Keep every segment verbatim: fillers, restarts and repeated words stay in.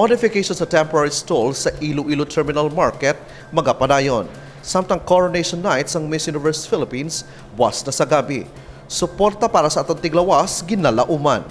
Modification sa temporary stall sa Iloilo Terminal Market magapadayon, samtang Coronation Night sang Miss Universe Philippines buwas na sa gabi. Suporta para sa aton tiglawas ginalauman.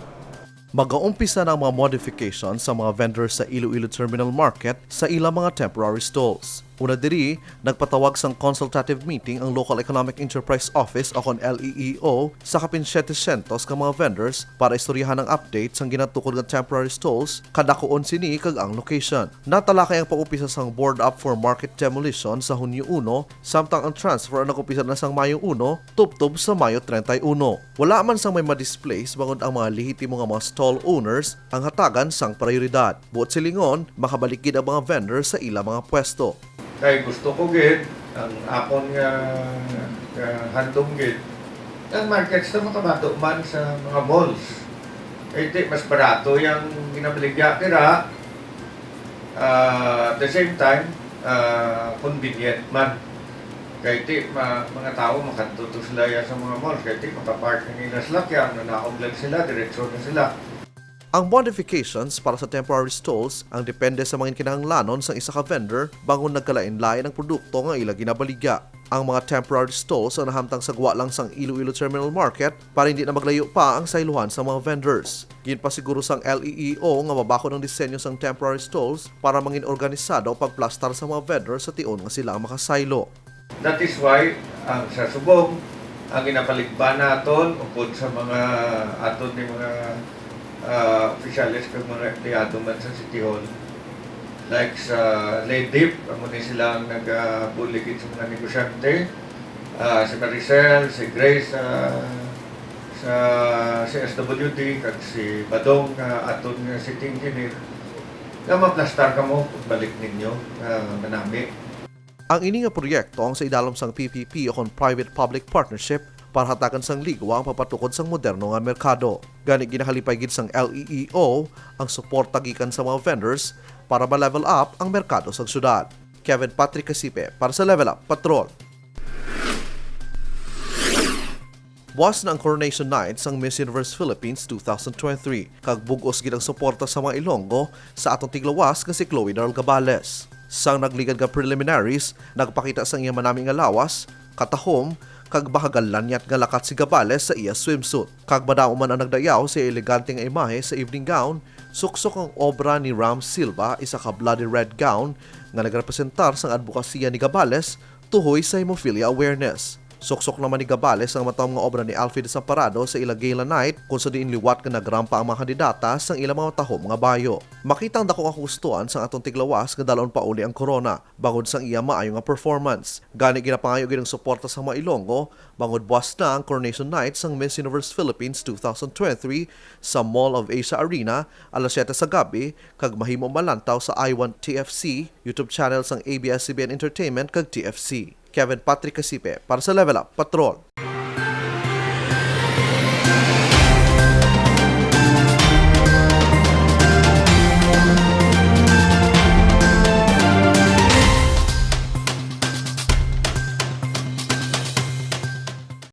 Magaumpisa na ang mga modification sa mga vendors sa Iloilo Terminal Market sa ilang mga temporary stalls. Una diri, nagpatawag sang consultative meeting ang Local Economic Enterprise Office o kon L E E O sa kapin siyete siyentos ka mga vendors para istoryahan ang update sang ginatukod nga temporary stalls, kadakuon sini kag ang location. Natalakay ang pag-umpisa sang board up for market demolition sa Hunyo uno, samtang ang transfer nag-umpisa na sang Mayo uno, tubtob sa Mayo treinta y uno. Wala man sang may ma-displace bangod ang mga lehitimo nga mga stall owners ang hatagan sang prioridad. Buot silingon, makabalik gid ang mga vendor sa ila mga pwesto. Kay gusto ko gid ang akon nga, nga handom gid ang markets na makabato man sa mga malls. Kay ti mas barato yung ginabaligya nira. Ah, at the same time, ah, convenient man. Kay ti ma, mga tao makadto to sila ya sa mga malls. Kay ti makapark ang ila salakyan, nanaog lang sila, diretso na sila. Ang modifications para sa temporary stalls ang depende sa mga kinahanglanon sang isa ka vendor bangod nagkalain-lain ang produkto nga ila ginabaligya. Ang mga temporary stalls ang nahamtang sa gwa lang sang Iloilo Terminal Market para hindi na maglayo pa ang sayluhan sa mga vendors. Ginpasiguro sang L E E O nga mabakod ang disenyo sang temporary stalls para mangin organisado ang pagplastar sa mga vendors sa tion nga sila ang makasaylo. That is why ang sa subong, ang ginapaligban naton upod sa mga aton ni mga, ah, opisyales kag mga empleyado man sa City Hall, like sa LEDIP, amo ni sila ang nagabulig sa mga negosyante, ah, si Maricel, si Grace sa, sa C S W D, kag si Badong nga aton nga city engineer, nga maplastar kamo pagbalik ninyo, ah, manami. Ang ini nga proyekto ang sa idalom sang P P P o kon private-public partnership para hatagan sang ligwa ang pagpatukod sang moderno nga merkado. Gani, ginahalipay gid sang L E E O ang suporta gikan sa mga vendors para ma-level up ang merkado sang syudad. Kevin Patrick Casipe para sa Level Up Patrol. Buwas na ang Coronation Night sang Miss Universe Philippines two thousand twenty-three, kag bug-os gid ang suporta sa mga Ilonggo sa aton tiglawas nga si Chloe Darl Gabales. Sang nagligad nga preliminaries, nagpakita sang iya manami nga lawas, katahom, kag baka galanyat nga lakat si Gabales sa iya swimsuit. Kag madamo man ang nagdayaw sa iya elegante nga imahe sa evening gown, suksok ang obra ni Ram Silva, isa ka bloody red gown nga nagrepresentar sang adbokasiya ni Gabales tuhoy sa hemophilia awareness. Suksok naman ni Gabales ang matahom nga obra ni Alfie Desamparado sa ila gala night, kung sa diin liwat nga nagrampa ang mga kandidata sang ila mga matahom nga bayo. Makita ang dako nga kagustuhan sang aton tiglawas nga dalhon pa uli ang korona bangod sang iya maayo nga performance. Gani, ginapangayo gid ang suporta sa mga Ilonggo bangod buwas na ang Coronation Night sang Miss Universe Philippines two thousand twenty-three sa Mall of Asia Arena alas siyete sa gabi, kag mahimo malantaw sa I Want T F C YouTube channel sang A B S C B N Entertainment kag T F C. Kevin Patrick Casipe para sa Level Up Patrol.